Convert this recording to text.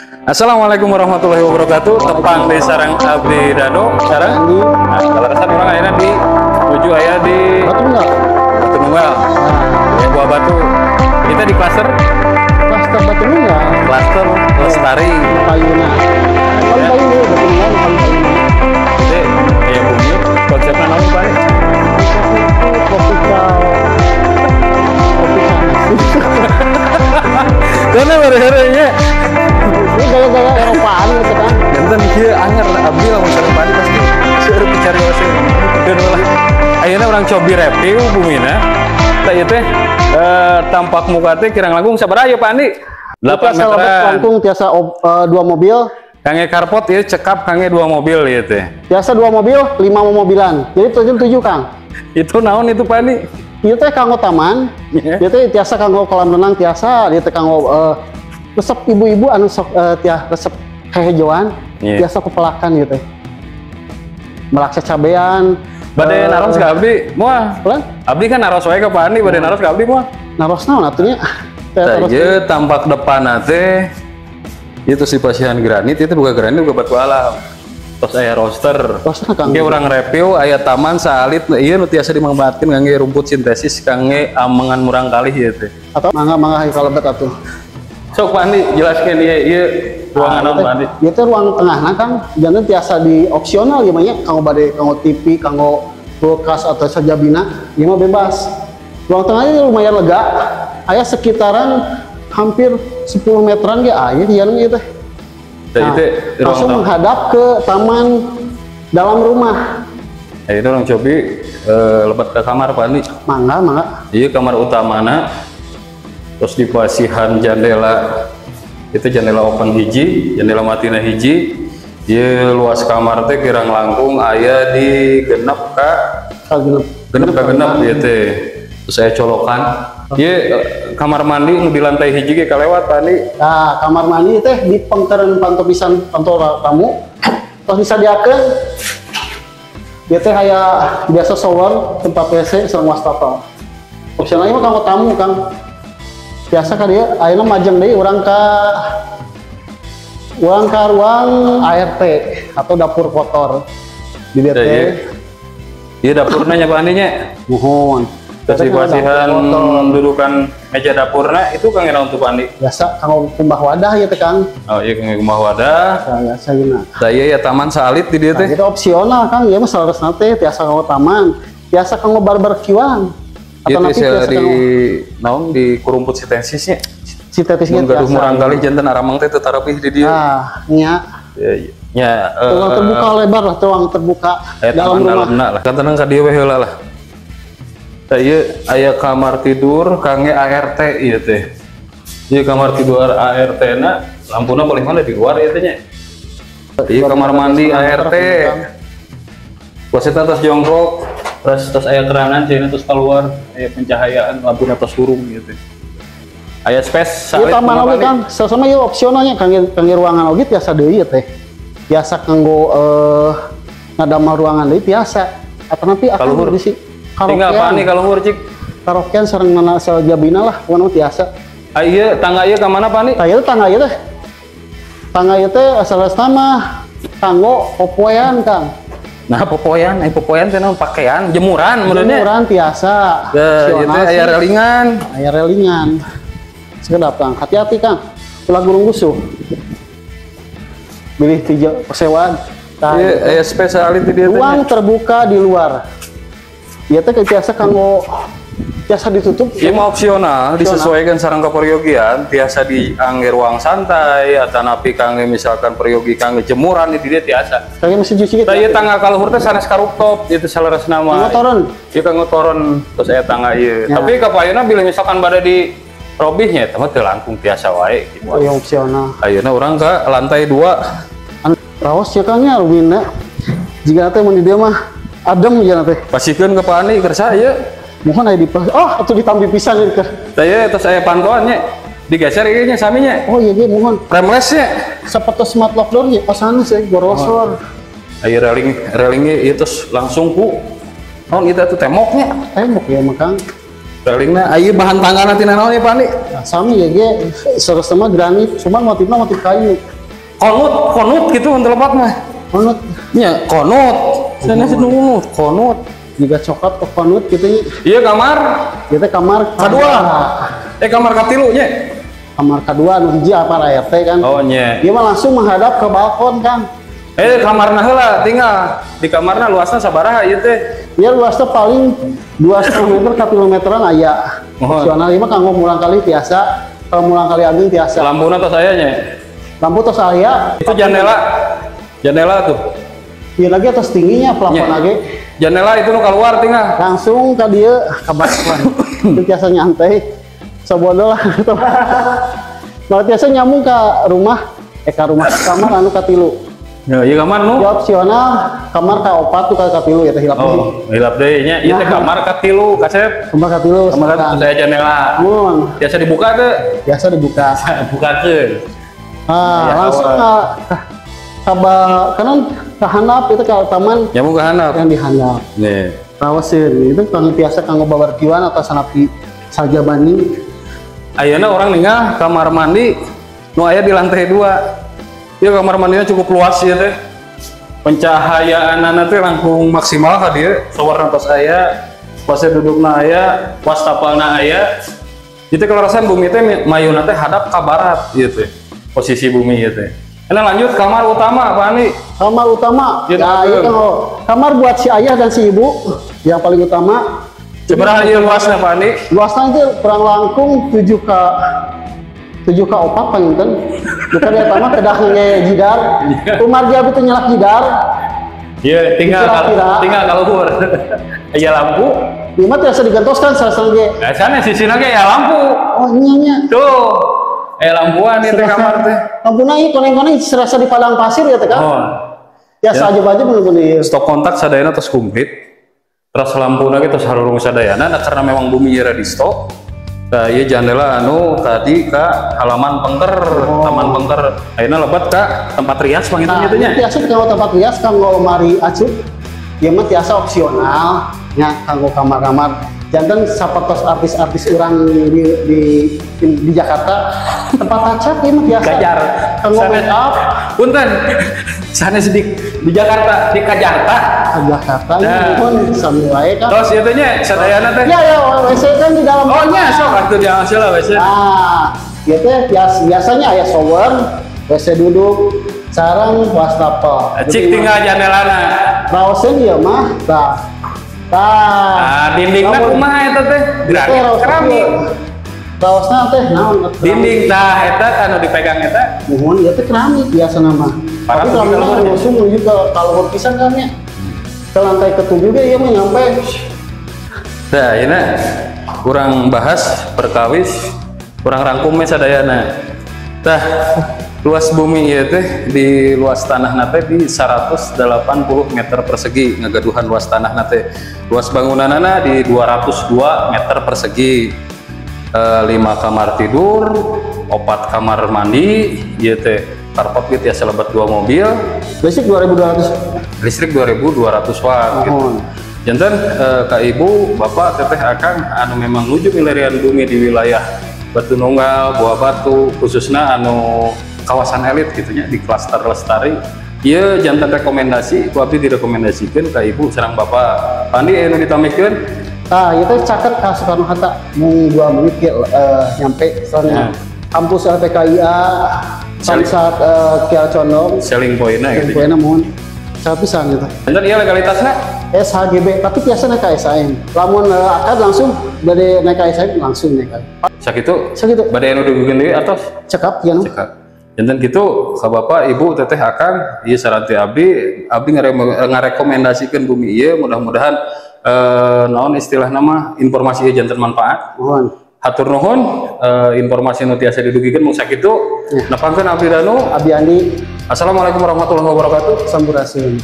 Assalamualaikum warahmatullahi wabarakatuh. Tepang di sareng Abdi Dado, sareng. Nah, kaleresan urang ayeuna di nuju aya di Batu Nunggal. Batu Nunggal. Ya, Buah Batu. Kita di klaster Klaster Batu Nunggal. Klaster Lestari. Payuna. Ya. Paling paling Batu Nunggal paling payuna. Jadi, ya bumi konsepnya naon, Pak? Itu tropical. Tropical. Karena baru-barunya ini gaya-gaya Eropaan gitu kan. Janten kieu anger abdi lamun sareng Pak Andi pasti seueur picarioseun. Keun lah. Ayeuna urang cobi review bumina. Tah ieu teh tampak muka teh kirang langkung sabaraha ya, Pak Andi? 8 Tiasa lebet meteran. Langkung tiasa dua mobil. Kangge carport ieu cekap kangge dua mobil ieu teh. Tiasa dua mobil, lima mobilan. Jadi tujuh tujuh, Kang. Itu naon itu, Pak Andi? Ieu teh kanggo taman. Ieu teh tiasa kanggo kolam renang tiasa, ieu teh kanggo resep ibu-ibu anu sok tia resep hehejoan, tiasa pepelakan gitu. Melaksa cabean. Bade naros ka abdi, moal. Pelan? Abdi kan naros wae ka Pak Andi, bade naros ka abdi moal. Naros naon atuh nya? Teh Tah naros ieu tampak depan teh itu si pasihan granit, itu bukan granit, bukan batu alam. Terus aya roster. Roster, Kang. Oke, urang review aya taman saalit ieu nu tiasa dimanfaatkeun kangge rumput sintesis kangge amengan murang kalih ieu teh. Atau mangga mangga hayu kalebet atuh. Sok, Pak Andi, jelaskeun ieu ieu ruangan naon, Pak Andi? Ieu teh ruang tengahna, Kang. Janten tiasa di opsional ieu mah nya, kanggo bade kanggo TV, kanggo kulkas atau sajabina, ieu mah bebas. Ruang tengahnya lumayan lega. Aya sekitaran hampir 10 meteran ge aya di dalam ieu teh. Tah, Nah, ieu teh ruang langsung tamu. Menghadap ke taman dalam rumah. Nah, itu urang cobi lebet ke kamar, Pak Andi. Mangga, mangga. Iya, kamar utamana terus di pasihan jendela itu jendela open hiji, jendela matina hiji. Ieu luas kamar teh kirang langkung aya di genep ka Ka genep. Genep ka genep ieu teh. Terus aya colokan. Ieu kamar mandi nu di lantai hiji ge kalewat, Pak Andi. Nah, kamar mandi teh di pengkereun panto pisan panto tamu. Terus disadiakeun ieu teh aya biasa shower, tempat WC sareng wastafel. Opsionalnya mah kanggo tamu, Kang. Biasa ka dieu ayeuna majeng deui urang ka ruang ART atau dapur kotor. Di dieu Tah, teh. Ieu. Ieu dapurna nya, Pak Andi, nya. Muhun. Terus Teh kanggo dapur dipasihan kotor. Dudukan meja dapurna itu kangge naon tuh, Pak Andi? Biasa kanggo kumbah wadah ieu teh, Kang. Oh iya, kangge kumbah wadah. Nah, biasa gina. Tah, ieu ya taman saalit di dieu Nah, teh. itu opsional, Kang, ieu mah saleresna teh tiasa kanggo taman, tiasa kanggo barbekyuan. Ieu Atau nanti tiasa tiasa di kanggo naon di kurumput sintesisnya. Sintetisnya Mun gaduh tiasa. Murang kalih janten arameng teh teu tarapih di dieu. Nah, nya. Ya, ya. Nya Ruang terbuka lebar lah, ruang terbuka dalam taman rumah. Dalamna lah. Kan tenang ka dieu we heula lah. Tah, ieu aya kamar tidur kangge ART ieu teh. Ieu kamar tidur ART na lampuna paling mana di luar ieu teh nya. Ieu kamar mandi ART. Klosetna tos jongkok, terus terus aya keranan cenah terus keluar, aya pencahayaan lampuna tos hurung gitu. Aya space Ieu saalit taman kumaha, oge, Pak Andi? Kang, sama ieu opsionalnya kangge kangge ruangan oge tiasa deui ieu teh. Tiasa kanggo ngadamel ruangan deui tiasa. Atau nanti akan Kaluhur. Bisi Tinggal Pak Andi karaokean. kaluhur cik. Karaokean sareng mana sajabina lah, pokona mah tiasa. Ah, iya tangga ieu ka mana, Pak Andi? Tah, ieu tangga ieu teh. Tangga ieu teh saleresna mah kanggo popoean, Kang. Nah, popoean, popoean teh naon, pakaian, jemuran menurutnya. Jemuran tiasa. Ya, ieu teh Opsional aya sih. relingan. Aya relingan. Sekedap, Kang. Hati-hati, Kang. Ulah gurung gusuh. Bilih tiga persewaan. Tah, Ieu aya space saalit di dieu teh. Ruang terbuka di luar. Ieu teh tiasa kanggo tiasa ditutup. Ieu mah opsional, disesuaikan sareng kaperyogian, tiasa diangge ruang santai atanapi kangge misalkan peryogi kangge jemuran di dieu tiasa. Kangge mesin cuci gitu. Tah, ieu tangga kaluhur teh sanes ka rooftop, ieu teh saleresna mah. Kanggo toron. Ieu kanggo toron terus aya tangga ieu. Ya. Tapi kapayuna bilih misalkan bade di robihnya eta mah teu langkung tiasa wae gitu. Oh, yang opsional. Ayeuna urang ke lantai 2. Anu raos ya, Kang, nya rumina. Jika teh mun di dieu mah adem ya teh. Pasikeun ke Pak Andi kersa ieu. Mohon aya di oh atuh ditampi pisan ieu teh. Tah, ieu tos aya pantoan nya. Digeser ieu nya sami nya. Oh iya ge mohon. Frameless nya. Sapertos smart lock door nya, oh sanes ya gorosor. Aya railing railingnya ieu terus langsung ku naon ieu teh temboknya. Tembok ya mah, Kang. Railingna aya bahan tanggana tina naon ya, Pak Andi? Nah, sami ya ge saleresna mah granit, cuman motifna motif kayu. Konut konut gitu untuk lepat mah. Konut. Nya konut. Sanes nu konut. Juga coklat ke konut gitu nya. Iya kamar. Ieu teh kamar kadua. Kamar katilu nya. Kamar kedua nu hiji apa ART kan. Oh nya. Ieu mah langsung menghadap ke balkon kan. Kamarna heula tinggal. Di kamarna luasna sabaraha ieu teh? Ya luasnya paling 2,5 meter ka 3 meteran aya. Opsional ieu mah kanggo mulang kali tiasa, kalau mulang kali ageung tiasa. Lampuna tos aya nya. Lampu tos aya. Itu jendela. Jendela tuh. Iya lagi atas tingginya plafon lagi. Jendela itu nu keluar tinggal. Langsung ka dieu ka balkon. Itu tiasa nyantai. Sabodo lah. Nah, tiasa nyambung ke rumah, ke rumah kamar anu katilu. Ya, iya kamar nu. Ya opsional kamar ka opat tuh ka katilu ya teh hilap deui. Oh, hilap deui nya. Ieu teh kamar katilu, kasep. Kamar katilu. Kamar saya jendela. Mun. Biasa dibuka teh? Biasa dibuka. Bukakeun. Ah, ya, langsung ke kanan ke handap itu ke taman. Nyambung ke handap. Yang di handap. Nih. Rawaseun itu kanggo biasa kanggo babarkiwan atau sanapi sajabani. Ayeuna orang ninggal kamar mandi nu aya di lantai 2. Ieu kamar mandinya cukup luas ya teh. Pencahayaanana teh langkung maksimal ka dieu. Sawarna tos aya, WC dudukna aya, wastafalna aya. Itu kelerasan bumi teh mayuna teh hadap ka barat ieu teh. Posisi bumi ieu teh. Nah, lanjut kamar utama Pak Andi. Kamar utama. Ya, iya kan, kamar buat si ayah dan si ibu yang paling utama. Seberapa ieu luasnya Pak Andi? Luasnya itu kurang langkung 7 ke 4 panginten. Bukan ya pertama kedah nge jidar. Umar dia itu nyelak jidar. Iya, tinggal kalau luhur. Aya lampu. Ieu mah tiasa digentoskan salah ge. Nah, sana sisina ge aya lampu. Oh, nya nya. Tuh. Lampuan ieu teh kamar teh. Lampuna ieu koneng-koneng serasa di padang pasir ya teh kan. Oh. Biasa aja baju bener-bener. Stok kontak sadayana tos komplit. Terus lampuna ge tos harurung sadayana, nah, karena memang bumi ieu di stok. Nah, ieu jandela anu tadi ka halaman pengker, taman pengker. Ayeuna lebat ka tempat rias panginten kitu nya. Tiasa kanggo tempat rias, kanggo lemari acup. Ieu mah tiasa opsional nya kanggo kamar-kamar. Janten sapertos artis-artis urang di Jakarta tempat acat ieu mah tiasa. Kajar. Kanggo make up. Punten. Sanes di Jakarta, di Kajarta. Jakarta nah. Pun sami wae kan. Terus ieu teh nya sadayana teh. Ya ya WC kan di dalam. Oh nya sok atuh diangsil lah WC. Nah, ieu teh biasanya aya shower, WC duduk, sareng wastafel. Cik tinggal jandelana. Raoseun ieu mah tah. Tah, dindingna kumaha eta teh? Granit keramik. Raosna teh naon? Dinding tah eta anu dipegang eta. Muhun ieu teh keramik biasana mah. Tapi keramikna langsung menuju ke kaluhur pisan kan nya. Ke lantai ke-7 ge ieu mah nyampe. Nah, ini kurang bahas perkawis, kurang rangkumnya sadayana. Tah, luas bumi ieu teh di luas tanahna teh di 180 meter persegi ngagaduhan luas tanahna teh. Luas bangunanana di 202 meter persegi. 5 kamar tidur, 4 kamar mandi, ieu teh carport gitu ya selebat 2 mobil. Listrik 2200. Listrik 2200 watt gitu. Janten ka ibu, bapak, teteh, akang anu memang nuju milarian bumi di wilayah Batu Nunggal, Buah Batu, khususnya anu kawasan elit gitu nya di klaster Lestari. Ieu janten rekomendasi, ku abdi direkomendasikeun ka ibu sareng bapak. Pandi anu ditamikeun. Tah, ieu teh caket ka Soekarno Hatta mung 2 menit ge nyampe soalnya. Kampus LPKIA Samsat Kiara Condong. Selling point-na gitu. Selling point-na mohon. Pisan gitu. Bener iya legalitasnya? SHGB, tapi biasa naik KSAM. Lamun akad langsung bade naik KSAM langsung naik. Sakitu? Sakitu. Bade anu dugikeun deui atos? Cekap ya. Cekap. Janten kitu ka bapak, ibu, teteh, akang, ieu saran ti abdi, abdi ngarekomendasikeun bumi ieu mudah-mudahan naon istilah nama informasi ieu janten manfaat. Nuhun. Hatur nuhun informasi nu tiasa didugikeun mung sakitu. Nepangkeun abdi Danu, abdi Andi. Assalamualaikum warahmatullahi wabarakatuh. Sampurasun.